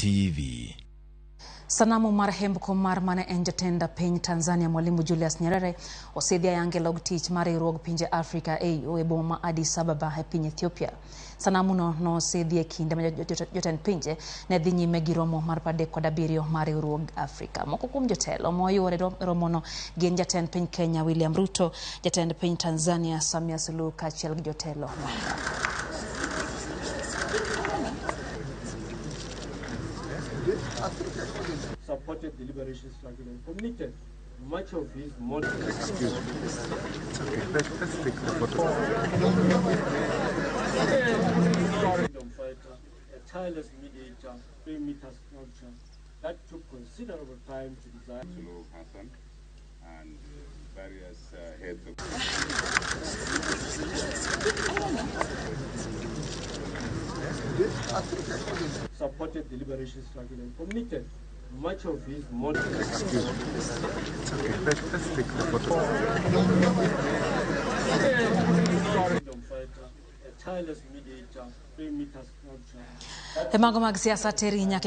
TV. Sanamu mar hembko mar mane en jatend piny Tanzania Mwalimu Julius Nyerere osidhi ayanga e log tich mar riwruog pinje Afrika AU e boma ma Addis Ababa e piny Ethiopia. Sanamuno nosidhi e kinde ma jotend pinje ne dhi nyime gi romo mar 37 mar riwruog Afrika. Moko kuom jotelo moyuore e romono gin jatend piny Kenya William Ruto, jatend piny Tanzania Samia Suluhu kaachiel gi jotelo mamoko. Supported the liberation struggle and committed much of his money. Excuse me. It's okay. Let's take the photo. Freedom fighter, a tireless mediator, 3-meter sculpture that took considerable time to design. Suluhu Hassan and various heads of supported the liberation struggle and committed much of his money. Excuse me. It's okay. Let's take the photo. Freedom fighter, a tireless mediator, 3-meter sculpture. E mago mag siasa teri nyaka